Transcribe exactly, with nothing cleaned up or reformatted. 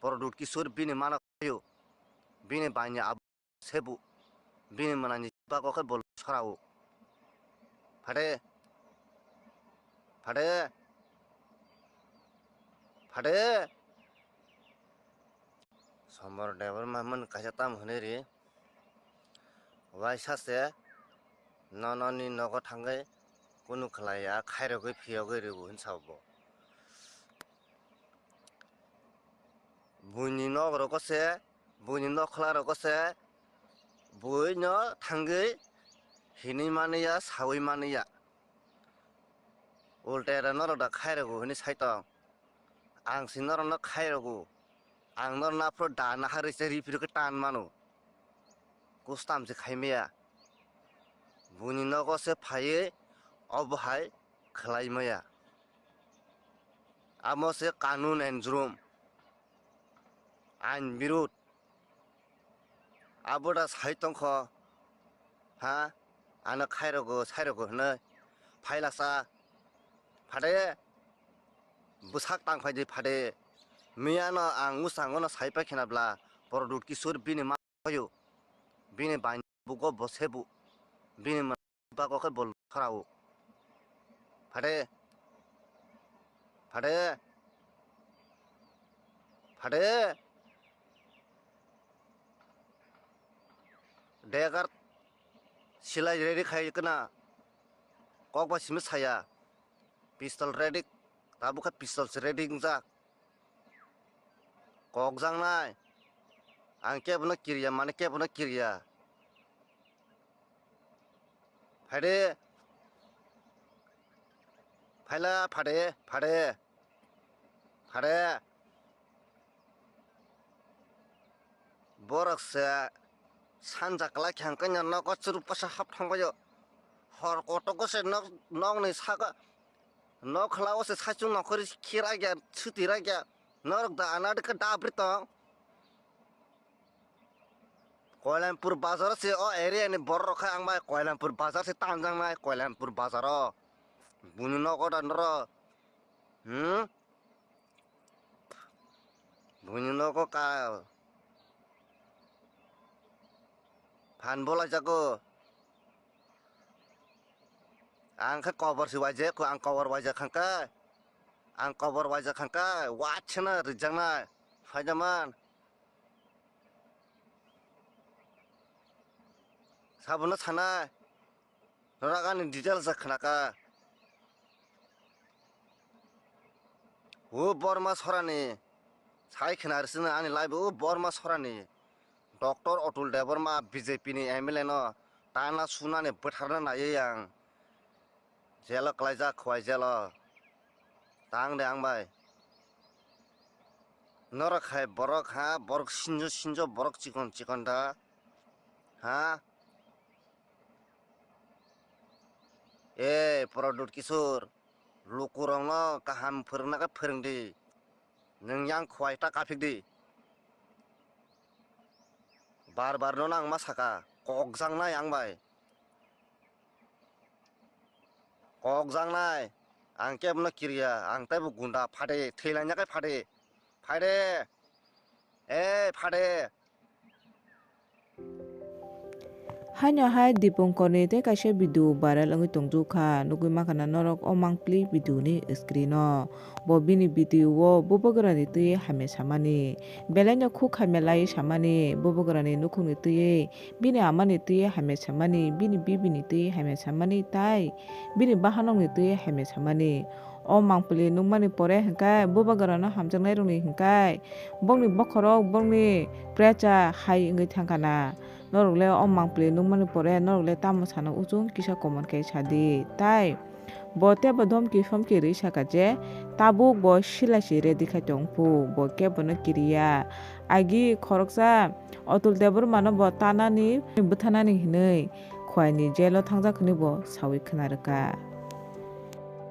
Prodot Kishore bini mano khaio, bini baini abo sebu, bini mwnani bago khe bol sorao. Phade, phade, phade. Somor Debbarma mani kaisa tamo hwnwi ri. Waisa se nono ni nogo thangwi kunu khlai ya, khairogwi phiyogwi rw hwn sa bo. Buini nok rogo se, buini nokhla rogo se, buino thangwi hinwi mani ya, sawi mani ya. Ulta era norok da khairogo hwnwi sai tong. Ang se norokno khairogo. Ang norokno aphuru da naharwi se ri phirwi khe tan mano. Kustam se khai maya. Buini nogo se phaiwi obo hai khlai maya. Amo se kanun and jurum. Ain birud. Abo da sai tongkho, ha? Ano khairogo, sairogo hwnwi. Phailasa, phade, bwsak tang phai di phade. Miyano ang usangono sai paikhe na bla, Prodot Kishore bini ma khaio, bini baini bugo bo sebu, bini ma bago khe bol khorao. Phade, phade, phade. Degar silai ready khai kana. Kok ba simi saya. Pistol ready. Tabuk khe pistol se ready wngjak. Kok jangnai. Ang kebono kiriya, mane kebono kiriya. Phade. Phaila phade, phade. Phade. Borok se sanja kwlai khe hwnkhe nogo chwrwpasa hap thangbaio. Hor kotogo se nok, nokni saka, nok khlao se saichung nongkhorwi khirakya, swtwi rakya. Norok da anadi khe dabri tong. Koilampur bazar se o area ni borok rok khe ang bai Koilampur bazar se tanjaknai, Koilampur bazar o. Buini nogo da norok. Hmm? Buini nogo ka phan bolai jago. Ang khe kobor se waijak, ang kobor waijak kha khe. Ang kobor waijak kha khe, watsana rijaknai. Phaijaman. Sabono sanai. Norok ani details khnaka. O Borma sorani sai khna risina ani live o Borma sorani. Doctor Atul Debbarma B J P ni M L A no tana sunani bwtharna naiwi ang jelo kwlaijak khwai jelo. Tang de ang bai. Norok hai borok ha, borok sinjo sinjo, borok chikon chikon da. Ha? E, Prodot Kishore, lukurokno kaham phwrwngna khe phwrwng di. Nwng yang khwai ta kaphik di. Bar bar no nang ma saka, kok jangnai ang bai. Kok jangnai, ang kebono kiriya, ang teibo gunda phade, thwilaina khe phade. Phade. E, phade. Haino hai Dipankar ni tei kaisa video viral wngwi tongjuk kha, nugwi mankha na norok o mangpili video ni screen o. Bo bini video o bubagra ni twi hamya samani, belai no khuk hamya lai samani, bubagra ni nukhung ni twi, bini ama ni twi hamya samani, bini bibi ni twi hamya samani, tai bini bahanok ni twi hamya samani. O mangpili nukmani pore hwnkhe bubagrano hamjaknairokni hwnkhe bongni bokhorok bongni precha hai wngwi thangkha na. Norok le o mangpili nukmani pore norok le tamo sana, uchung kisa comment khe sadi. Tai bo teibo dhomki somki rwi sakha je tabuk bo silai se ready khai tongphu, bo kebono kiriya. Agi khoroksa Atul Debbarmano bo tanani bwthanani hinwi khwlaini jailo thangjak hinwi bo sawi khna rwkha.